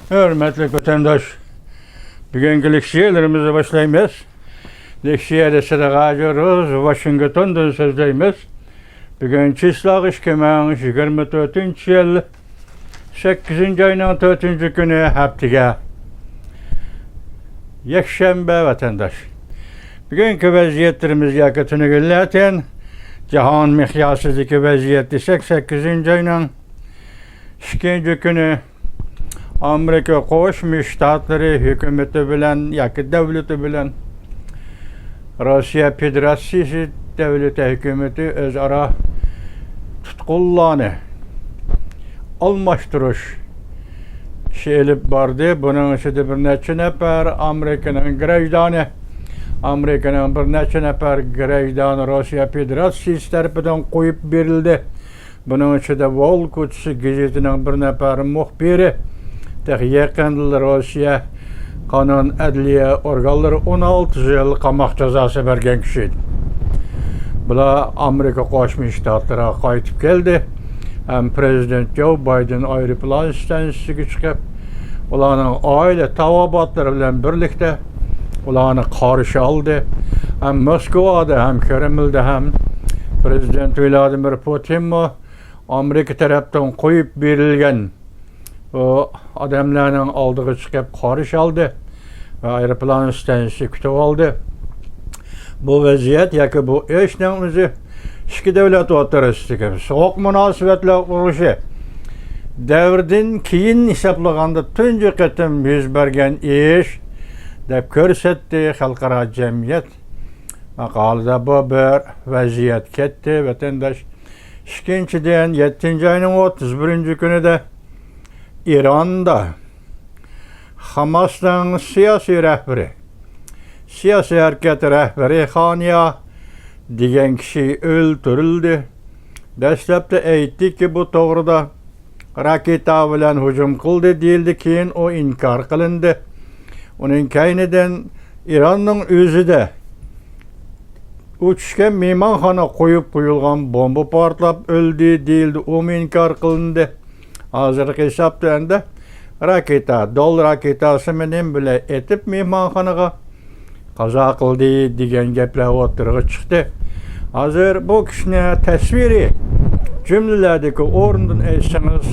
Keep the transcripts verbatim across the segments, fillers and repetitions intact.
ھۆرمەتلىك ۋەتەنداش، بۈگۈنكى لېكسىيەلىرىمىزنى باشلايمىز. لېكسىيەدە سىدىق ھاجى روز، ۋاشىنگتوندىن سۆزلەيمىز. بۈگۈن چىسلاغ ئىككى مىڭ يىگىرمە تۆتىنچى يىل، سەككىزىنچى ئاينىڭ تۆتىنچى كۈنى، ھەپتىگە يەكشەنبە، ۋەتەنداش. بۈگۈنكى ۋەزىيەتلىرىمىز ياكى تۈنۈگۈنلەتىن جاھان مىقياسىدىكى ۋەزىيەت دېسەك، سەككىزىنچى ئاينىڭ ئىككىنچى كۈنى ئامېرىكا قوشما شتاتلىرى ھۆكۈمىتى بىلەن ياكى دەۋلىتى بىلەن روسىيە فېدېراتسىيىسى دەۋلىتى ھۆكۈمىتى ئۆزئارا تۇتقۇنلارنى ئالماشتۇرۇش ئىشى ئېلىپ باردى. بۇنىڭ ئىچىدە بىر نەچچە نەپەر ئامېرىكىنىڭ گراژدانى، ئامېرىكىنىڭ بىر نەچچە نەپەر گراژدانى روسىيە فېدېراتسىيىسى تەرىپىدىن قويۇپ بېرىلدى. بۇنىڭ ئىچىدە ۋول كوچىسى گېزىتىنىڭ بىر نەپەر مۇخبىرى، تېخى يېقىندىلا روسىيە قانۇن ئەدلىيە ئورگانلىرى ئون ئالتە يىل قاماق جازاسى بەرگەن كىشى ئىدى. بۇلار ئامېرىكا قوشما شتاتلىرىغا قايتىپ كەلدى ھەم پىرېزىدېنت جو بايدېن ئايروپىلان ئىستانسىسىگە چىقىپ، ئۇلارنىڭ ئائىلە تاۋابىئاتلىرى بىلەن بىرلىكتە ئۇلارنى قارشى ئالدى. ھەم موسكۋادا ھەم كرېملدا ھەم پىرېزىدېنت ۋلادىمىر پۇتىنمۇ ئامېرىكا تەرەپتىن قويۇپ بېرىلگەن بۇ ئادەملەرنىڭ ئالدىغا چىقىپ قارشى ئالدى ۋە ئايروپىلان ئىستانسىسى كۈتۈۋالدى. بۇ ۋەزىيەت ياكى بۇ ئىشنىڭ ئۆزى ئىككى دۆلەت ئوتتۇرىسىدىكى سوغۇق مۇناسىۋەتلەر ئۇرۇشى دەۋرىدىن كېيىن ھېسابلىغاندا تۇنجى قېتىم يۈز بەرگەن ئىش دەپ كۆرسەتتى خەلقئارا جەمئىيەت ماقالىدە. بۇ بىر ۋەزىيەت كەتتى، ۋەتەنداش. ئىككىنچىدىن، يەتتىنچى ئاينىڭ ئوتتۇز بىرىنچى كۈنىدە ئىراندا خاماسنىڭ سىياسىي رەھبىرى، سىياسىي ھەرىكەت رەھبىرى خانىيا دېگەن كىشى ئۆلتۈرۈلدى. دەسلەپتە ئېيتتىكى، بۇ توغرىدا راكېتا بىلەن ھۇجۇم قىلدى دېيىلدى، كېيىن ئۇ ئىنكار قىلىندى. ئۇنىڭ كەينىدىن ئىراننىڭ ئۆزىدە ئۇ چۈشكەن مېھمانخانا قويۇپ قويۇلغان بومبا پارتلاپ ئۆلدى دېيىلدى، ئۇمۇ ئىنكار قىلىندى. ھازىرقى ھېسابتا ئەمدى راكېتا، دول راكېتاسىمۇ نېمە بىلەن ئېتىپ مېھمانخانىغا قازا قىلدى دېگەن گەپلەر ئوتتۇرىغا چىقتى. ھازىر بۇ كىشىنى تەسۋىرىي جۈملىلەردىكى ئورنىدىن ئېيتسىڭىز،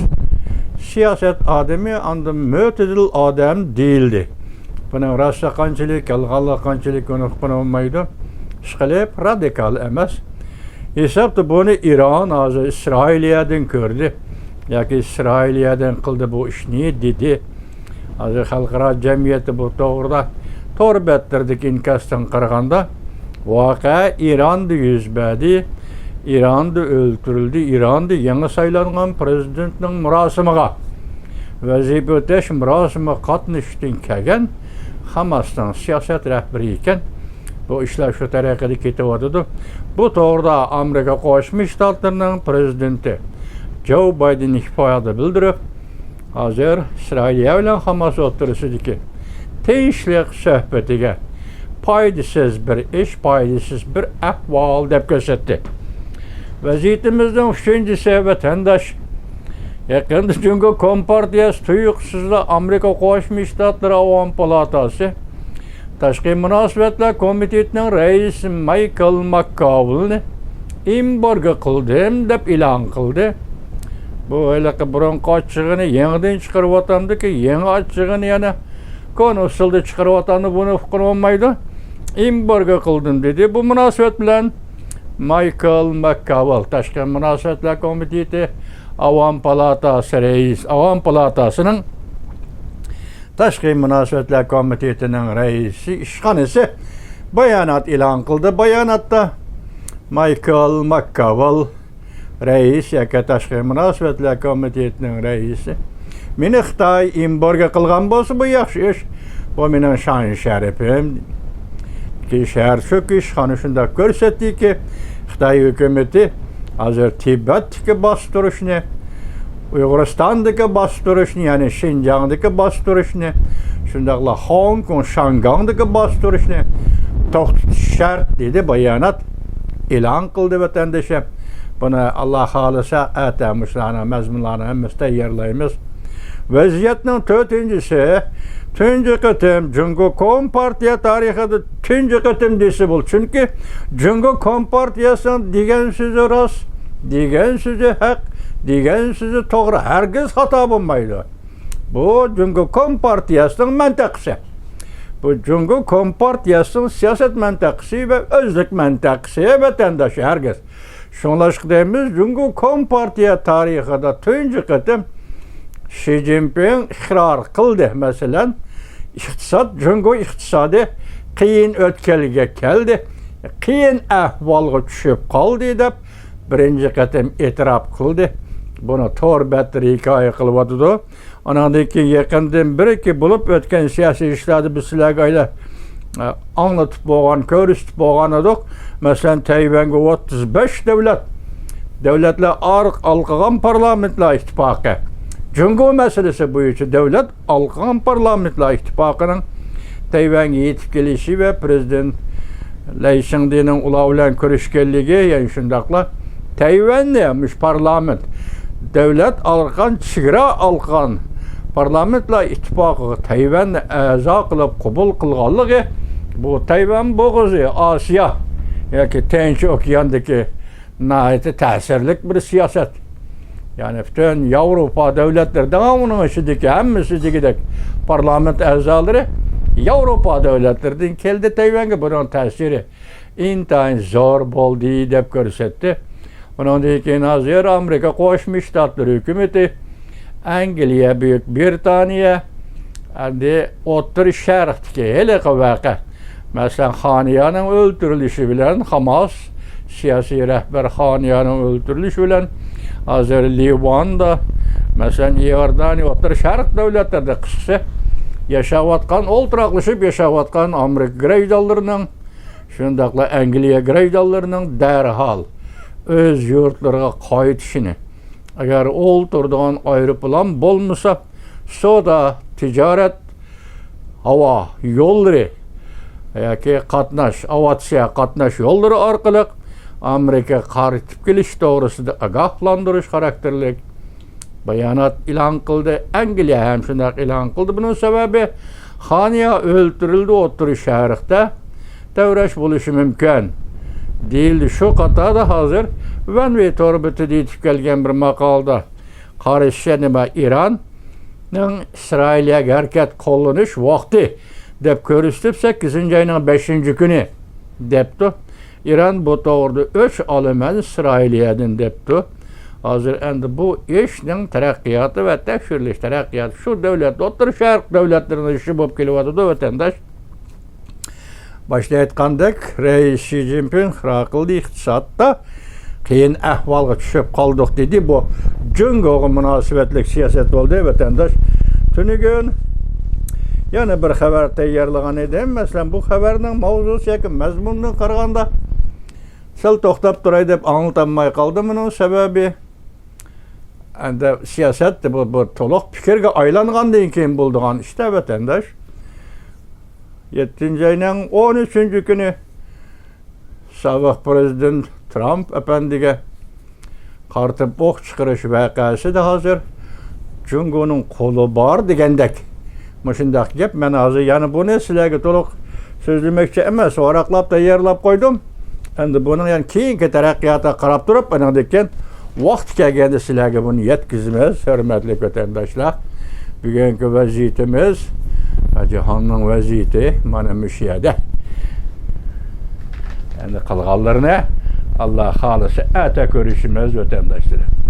سىياسەت ئادىمى، ئاندىن مۆتىدىل ئادەم دېيىلدى. بۇنىڭ راستلىقى قانچىلىك، يالغانلىقى قانچىلىك، ئۇنى ئۇققىلى بولمايدۇ. ئىشقىلىپ، رادىكال ئەمەس. ھېسابتا بۇنى ئىران ھازىر ئىسرائىلىيەدىن كۆردى ياكى ئىسرائىلىيەدىن قىلدى بۇ ئىشنى دېدى. ھازىر خەلقئارا جەمئىيەتتە بۇ توغرىدا تور بەتلىرىدىكى ئىنكاستىن قارىغاندا، ۋەقە ئىراندا يۈز بەردى، ئىراندا ئۆلتۈرۈلدى، ئىراندا يېڭى سايلانغان پىرېزىدېنتنىڭ مۇراسىمىغا، ۋەزىپە ئۆتەش مۇراسىمىغا قاتنىشىشتىن كەلگەن خاماسنىڭ سىياسەت رەھبىرى ئىكەن. بۇ ئىشلار شۇ تەرىقىدە كېتىۋاتىدۇ. بۇ توغرىدا ئامېرىكا قوشما شتاتلىرىنىڭ پىرېزىدېنتى جو بايدېن ئىپادە بىلدۈرۈپ، ھازىر ئىسرائىلىيە بىلەن خاماس ئوتتۇرىسىدىكى تىنچلىق سۆھبىتىگە پايدىسىز بىر ئىش، پايدىسىز بىر ئەھۋال دەپ كۆرسەتتى. ۋەزىيىتىمىزنىڭ ئۈچىنچىسى، ۋەتەنداش، يېقىندا جۇڭگو كومپارتىيەسى تۇيۇقسىزلا ئامېرىكا قوشما شتاتلىرى ئاۋام پالاتاسى تاشقى مۇناسىۋەتلەر كومىتېتىنىڭ رەئىسى مايكل ماككاۋلنى ئېمبارگو قىلدىم دەپ ئېلان قىلدى. بۇ ھېلىقى بۇرۇنقى ئاچچىقىنى يېڭىدىن چىقىرىۋاتامدىكى، يېڭى ئاچچىقىنى يەنە كونا ئۇسۇلدا چىقىرىۋاتامدۇ، بۇنى ئۇققىلى بولمايدۇ. ئېمبارگو قىلدىم دېدى. بۇ مۇناسىۋەت بىلەن مايكل ماككاۋل، تاشقى مۇناسىۋەتلەر كومىتېتى ئاۋام پالاتاسى رەئىس، ئاۋام پالاتاسىنىڭ تاشقى مۇناسىۋەتلەر كومىتېتىنىڭ رەئىسى ئىشخانىسى بايانات ئېلان قىلدى. باياناتتا مايكل ماككاۋل رەئىس ياكى تاشقى مۇناسىۋەتلەر كومىتېتىنىڭ رەئىسى، مېنى خىتاي ئېمبارگو قىلغان بولسا، بۇ ياخشى ئىش. بۇ مېنىڭ شان شەرىپىم. شەھەر شۇكى، ئىشخانا شۇنداق كۆرسەتتىكى، خىتاي ھۆكۈمىتى ھازىر تىبەتتىكى باستۇرۇشنى، ئۇيغۇرىستاندىكى باستۇرۇشنى، يەنى شىنجاڭدىكى باستۇرۇشنى، شۇنداقلا خوڭكوڭ، شياڭگاڭدىكى باستۇرۇشنى توختىتىش شەرت، دېدى بايانات. ئېلان قىلدى ۋەتەندىشىم. بۇنى ئاللا خالىسا ئەتە مۇشۇلارنىڭ مەزمۇنلارنى ھەممىسى تەييارلايمىز. ۋەزىيەتنىڭ تۆتىنچىسى، تۇنجى قېتىم جۇڭگو كومپارتىيە تارىخىدا تۇنجى قېتىم دېسە بولىدۇ. چۈنكى جۇڭگو كومپارتىيەسىنىڭ دېگەن سۆزى راست، دېگەن سۆزى ھەق، دېگەن سۆزى توغرا، ھەرگىز خاتا بولمايدۇ. بۇ جۇڭگو كومپارتىيەسىنىڭ مەنتىقىسى. بۇ جۇڭگو كومپارتىيەسىنىڭ سىياسەت مەنتىقىسى ۋە ئۆزلۈك مەنتىقىسى، ۋەتەنداش، ھەرگىز. شۇڭلاشقا دەيمىز، جۇڭگو كومپارتىيە تارىخىدا تۇنجى قېتىم شى جىنپىڭ ئىقرار قىلدى. مەسىلەن، ئىقتىساد، جۇڭگو ئىقتىسادى قىيىن ئۆتكەلگە كەلدى، قىيىن ئەھۋالغا چۈشۈپ قالدى دەپ بىرىنچى قېتىم ئېتىراپ قىلدى. بۇنى تور بەتلىرى ھېكايە قىلىۋاتىدۇ. ئانىڭدىن كېيىن يېقىندىن بېرى بولۇپ ئۆتكەن سىياسىي ئىشلاردا بىز سىلەرگە ئايلا-، ئاڭلىتىپ بولغان، كۆرسىتىپ بولغان ئىدۇق. مەسىلەن، تەيۋەنگە ئوتتۇز بەش دۆلەت، دۆلەتلەر ئار-، ھالقىغان پارلامېنتلار ئىتتىپاقى. جۇڭگو مەسىلىسى بويىچە دۆلەت ھالقىغان پارلامېنتلار ئىتتىپاقىنىڭ تەيۋەنگە يېتىپ كېلىشى ۋە پىرېزىدېنت لەي شىڭدېنىڭ ئۇلار بىلەن كۆرۈشكەنلىكى، يەنە شۇنداقلا تەيۋەننى مۇشۇ پارلامېنت، دۆلەت ئالغان، چېگرا ئالغان پارلامېنتلار ئىتتىپاقىغا تەيۋەننى ئەزا قىلىپ قوبۇل قىلغانلىقى، بۇ تەيۋەن بوغۇزى، ئاسىيا ياكى تىنچ ئوكياندىكى ناھايىتى تەسىرلىك بىر سىياسەت. يەنى پۈتۈن ياۋروپا دۆلەتلىرى، دەڭا ئۇنىڭ ئىچىدىكى ھەممىسى دېگۈدەك پارلامېنت ئەزالىرى ياۋروپا دۆلەتلىرىدىن كەلدى تەيۋەنگە. بۇنىڭ تەسىرى ئىنتايىن زور بولدى دەپ كۆرسەتتى. ئۇنىڭدىن كېيىن ھازىر ئامېرىكا قوشما شتاتلىرى ھۆكۈمىتى، ئەنگلىيە، بۈيۈك بىرىتانىيە، ئەمدى ئوتتۇرا شەرقتىكى ھېلىقى ۋەقە، مەسىلەن، خانىيانىڭ ئۆلتۈرۈلۈشى بىلەن، خاماس سىياسىي رەھبەر خانىيانىڭ ئۆلتۈرۈلۈشى بىلەن، ھازىر لىۋاندا، مەسىلەن، ئىئوردانىيە، ئوتتۇرا شەرق دۆلەتلىرىدە، قىسقىسى، ياشاۋاتقان، ئولتۇراقلىشىپ ياشاۋاتقان ئامېرىكا گىرەيدانلىرىنىڭ، شۇنداقلا ئەنگلىيە گىرەيدانلىرىنىڭ دەرھال ئۆز يۇرتلىرىغا قايتىشىنى، ئەگەر ئولتۇرىدىغان ئايروپىلان بولمىسا، سودا، تىجارەت، ھاۋا يوللىرى ياكى قاتناش، ئاۋىئاتسىيە قاتناش يوللىرى ئارقىلىق ئامېرىكىغا قايتىپ كېلىش توغرىسىدا ئاگاھلاندۇرۇش خاراكتېرلىك بايانات ئېلان قىلدى. ئەنگلىيە ھەم شۇنداق ئېلان قىلدى. بۇنىڭ سەۋەبى، خانىيا ئۆلتۈرۈلدى ئوتتۇرا شەرقتە، تەۋرەش بولۇشى مۇمكىن دېيىلدى. شۇ قاتاردا ھازىر ۋەنۋى تور بېتىدە يېتىپ كەلگەن بىر ماقالىدا قارىشىچە، نېمە، ئىراننىڭ ئىسرائىلىيەگە ھەرىكەت قوللىنىش ۋاقتى دەپ كۆرسىتىپ، سەككىزىنچى ئاينىڭ بەشىنچى كۈنى دەپتۇ. ئىران بۇ توغرىدا ئۆچ ئالىمەن ئىسرائىلىيەدىن دەپتۇ. ھازىر ئەمدى بۇ ئىشنىڭ تەرەققىياتى ۋە تەكشۈرۈلۈش تەرەققىياتى شۇ دۆلەت، ئوتتۇرا شەرق دۆلەتلىرىنىڭ ئىشى بولۇپ كېلىۋاتىدۇ، ۋەتەنداش. باشتا ئېيتقاندەك، رەئىس شى جىنپىڭ ئىقرار قىلدى، ئىقتىسادتا قىيىن ئەھۋالغا چۈشۈپ قالدۇق دېدى. بۇ جۇڭگوغا مۇناسىۋەتلىك سىياسەت بولدى، ۋەتەنداش. تۈنۈگۈن يەنە بىر خەۋەر تەييارلىغان ئىدىم. مەسىلەن، بۇ خەۋەرنىڭ ماۋزۇسى ياكى مەزمۇنىدىن قارىغاندا، سەل توختاپ تۇراي دەپ ئاڭلىتالماي قالدىم. بۇنىڭ سەۋەبى، ئەمدى سىياسەت بۇ، بۇ تولۇق پىكىرگە ئايلانغاندىن كېيىن بولىدىغان ئىش-تە، ۋەتەنداش. يەتتىنچى ئاينىڭ ئون ئۈچىنچى كۈنى سابىق پىرېزىدېنت ترامپ ئەپەندىگە قارىتىپ ئوق چىقىرىش ۋەقەسىدە ھازىر جۇڭگونىڭ قولى بار دېگەندەك مۇشۇنداق گەپ. مەن ھازىر يەنە بۇنى سىلەرگە تولۇق سۆزلىمەكچى ئەمەس، ۋاراقلاپ تەييارلاپ قويدۇم. ئەمدى بۇنىڭ يەنە كېيىنكى تەرەققىياتىغا قاراپ تۇرۇپ، ئۇنىڭدىن كېيىن ۋاقتى كەلگەندە سىلەرگە بۇنى يەتكۈزىمىز، ھۆرمەتلىك ۋەتەنداشلار. بۈگۈنكى ۋەزىيىتىمىز، جاھاننىڭ ۋەزىيىتى مانا مۇشۇ يەردە. ئەمدى قالغانلىرىنى ئاللا خالىسا ئەتە كۆرۈشىمىز، ۋەتەنداشلىرىم.